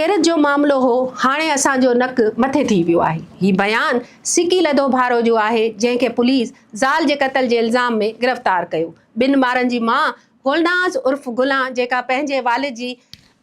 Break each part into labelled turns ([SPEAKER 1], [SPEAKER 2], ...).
[SPEAKER 1] غيرت جو معاملو هو، هاڻي اسان جو نڪ مٿي ٿي ويو آهي. هي بيان سڪي لڌو ڀارو جو آهي، جنهن کي پوليس زال جي قتل جي الزام ۾ گرفتار ڪيو. ٻن ٻارن جي ماء گلناز عرف گلان جيڪا پنهنجي والد جي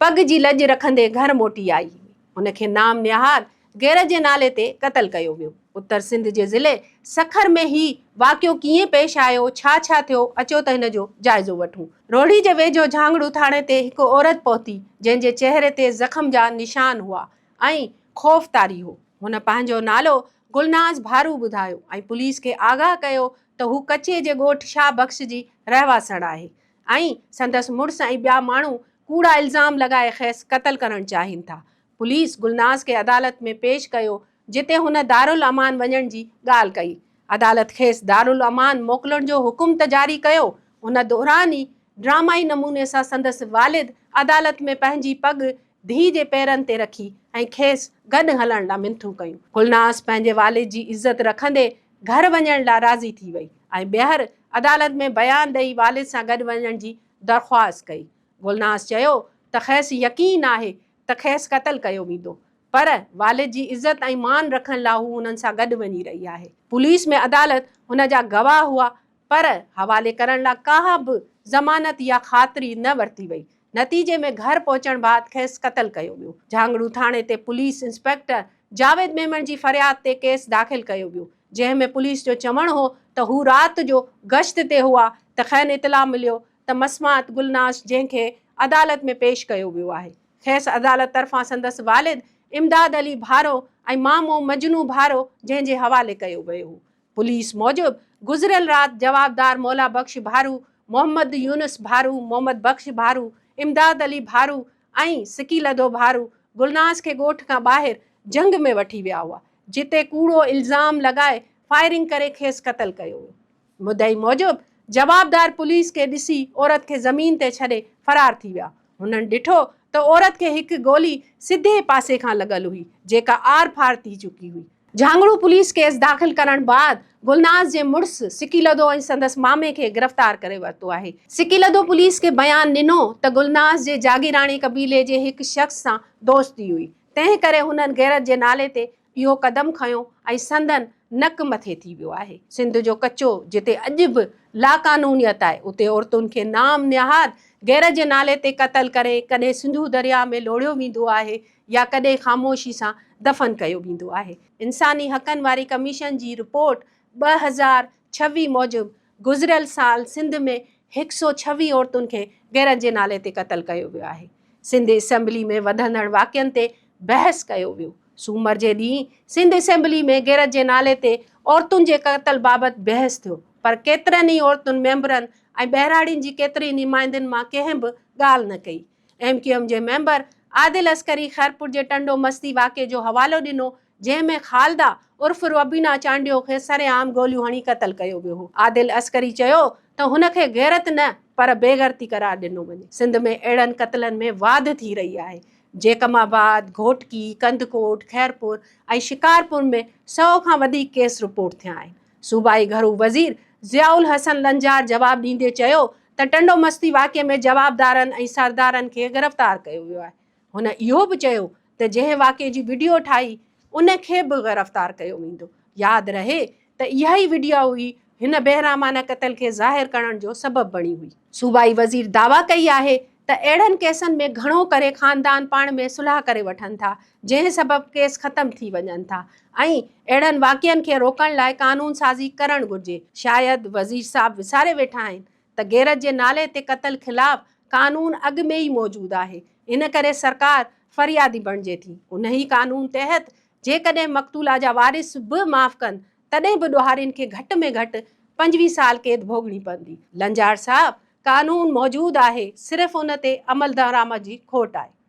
[SPEAKER 1] پڳ جي لڄ رکندي گهر موٽي آئي هئي، ان کي نام نهاد غيرت جي نالي تي قتل ڪيو ويو. اتر سنڌ جي ضلعي سکر ۾ هي واقعو ڪيئن پيش آيو، ڇا ڇا ٿيو، اچو ته هن جو جائزو وٺون. روهڙي جي ويجهو جهانگڙو ٿاڻي تي هڪ عورت پهتي، جنهن جي چهري تي زخم جا نشان هئا ۽ خوف طاري هو. هن پنهنجو نالو گلناز ڀارو ٻڌايو ۽ پوليس کي آگاهه ڪيو ته هو ڪچي جي ڳوٺ شاهه بخش جي رهواسڻ آهي ۽ سندس مڙس ۽ ٻيا ماڻهو ڪوڙا الزام لڳائي کيس قتل ڪرڻ چاهين ٿا. پوليس گلناز کي عدالت ۾ پيش ڪيو جتي هن دارالامان وڃڻ جي ڳالهه ڪئي. عدالت کيس دارالامان موڪلڻ جو حڪم ته جاري ڪيو، ان دوران ئي ڊرامائي نموني سان سندس والد عدالت ۾ پنهنجي پڳ ڌيء جي پيرن تي رکي ۽ کيس گڏ هلڻ لا منٿون ڪيون. گلناز پنهنجي والد جي عزت رکندي گهر وڃڻ لا راضي ٿي وئي ۽ ٻيهر عدالت ۾ بيان ڏئي والد سان گڏ وڃڻ جي درخواست ڪئي. گلناز چيو ته کيس يقين آهي ته کيس قتل ڪيو ويندو پر والد جي عزت ۽ مان رکڻ لا هو انهن سان گڏ وڃي رهي آهي. پوليس ۾ عدالت هن جا گواهه هئا پر حوالي ڪرڻ لا ڪا به ضمانت يا خاطري نه ورتي وئي. نتيجي ۾ گهر پهچڻ بعد کيس قتل ڪيو ويو. جهانگڙو ٿاڻي تي پوليس انسپيڪٽر جاويد ميمڻ جي فرياد تي ڪيس داخل ڪيو ويو جنهن ۾ پوليس جو چوڻ هو ته هو رات جو گشت تي هئا ته کين اطلاع مليو ته مسمات گلناز جنهن کي عدالت ۾ پيش ڪيو ويو آهي کيس عدالت طرفان سندس والد امداد علي ڀارو ۽ مامو مجنو ڀارو جنهن جي حوالي ڪيو ويو هو. پوليس موجب گذريل رات جوابدار مولا بخش ڀارو، محمد يونس ڀارو، محمد بخش ڀارو، امداد علي ڀارو ۽ سڪيلڌو ڀارو گلناز کي ڳوٺ کان ٻاهر جهنگ ۾ وٺي ويا هئا جتي ڪوڙو الزام لڳائي فائرنگ ڪري کيس قتل ڪيو ويو. مدعي موجب جوابدار پوليس کي ڏسي عورت کي زمين تي ڇڏي فرار ٿي ويا. هنن ڏٺو ته عورت کي هڪ گولي سڌي پاسي کان لڳل هئي، جيڪا آر ڦار ٿي چڪي هئي. جهانگڙو پوليس ڪيس داخل ڪرڻ بعد گلناز جي مڙس سڪيلڌو ۽ سندس مامي کي گرفتار ڪري ورتو آهي. سڪيلڌو پوليس کي بيان ڏنو ته گلناز جي جاگيراڻي قبيلي جي هڪ شخص سان دوستي هئي، تنهن ڪري هنن غيرت جي نالي تي اهو قدم کنيو ۽ سندن نڪ مٿي ٿي ويو آهي. سنڌ جو ڪچو جتي اڄ به لاقانونيت آهي اتي عورتن کي نام نهاد غيرت جي نالي تي قتل ڪري ڪڏهن سنڌو درياء ۾ لوڙهيو ويندو آهي يا ڪڏهن خاموشي سان دفن ڪيو ويندو آهي. انساني حقن واري ڪميشن جي رپورٽ 2026 موجب گذريل سال سنڌ ۾ 126 عورتن کي غيرت جي نالي تي قتل ڪيو ويو آهي. سنڌ اسيمبلي ۾ وڌندڙ واقعن تي بحث ڪيو ويو. سومر جي ڏينهن سنڌ اسيمبلي ۾ غيرت جي نالي تي عورتن جي قتل بابت بحث ٿيو پر ڪيترن ئي عورتن ميمبرن ۽ ٻهراڙين جي ڪيترين نمائندن مان ڪنهن به ڳالهه نه ڪئي. ايم ڪيو ايم جي ميمبر عادل عسڪري خيرپور جي ٽنڊو مستي واقعي جو حوالو ڏنو جنهن ۾ خالده عرف روبينا چانڊيو کي سرعام گوليون هڻي قتل ڪيو ويو هو. عادل عسڪري چيو ته هن کي غيرت نه پر بيغيرتي قرار ڏنو وڃي. سنڌ ۾ اهڙن قتلن ۾ واڌ ٿي رهي آهي. جيڪب آباد، گهوٽڪي، ڪنڌڪوٽ، خيرپور ۽ شڪارپور ۾ سئو کان وڌيڪ ڪيس رپورٽ ٿيا آهن. صوبائي گهرو وزير ضياء الحسن لنجار جواب ڏيندي چيو ته ٽنڊو مستي واقعي ۾ جوابدارن ۽ سردارن کي گرفتار ڪيو ويو آهي. هن اهو به چيو ته جنهن واقعي جي وڊيو ٺاهي ان کي به گرفتار ڪيو ويندو. ياد رهي ته اها ئي وڊيو ئي هن بيرحمانه قتل کي ظاهر ڪرڻ جو سبب بڻي هئي. صوبائي وزير دعويٰ ڪئي آهي ته اهڙن ڪيسن ۾ گهڻو ڪري خاندان پاڻ ۾ صلح ڪري وٺن ٿا جنهن سبب ڪيس ختم ٿي وڃن ٿا ۽ اهڙن واقعن کي روڪڻ لاء قانون سازي ڪرڻ گهرجي. شايد وزير صاحب وساري ويٺا آهن ته غيرت جي نالي تي قتل خلاف قانون اڳ ۾ ئي موجود آهي ان ڪري سرڪار فريادي بڻجي ٿي. انهي قانون تحت جيڪڏهن مقتولا جا وارث به معاف ڪن تڏهن به ڏوهارين کي گهٽ ۾ گهٽ 25 سال قيد ڀوڳڻي پوندي. لنجار صاحب قانون موجود آهي صرف ان تي عملدرآمد جي کوٽ آهي.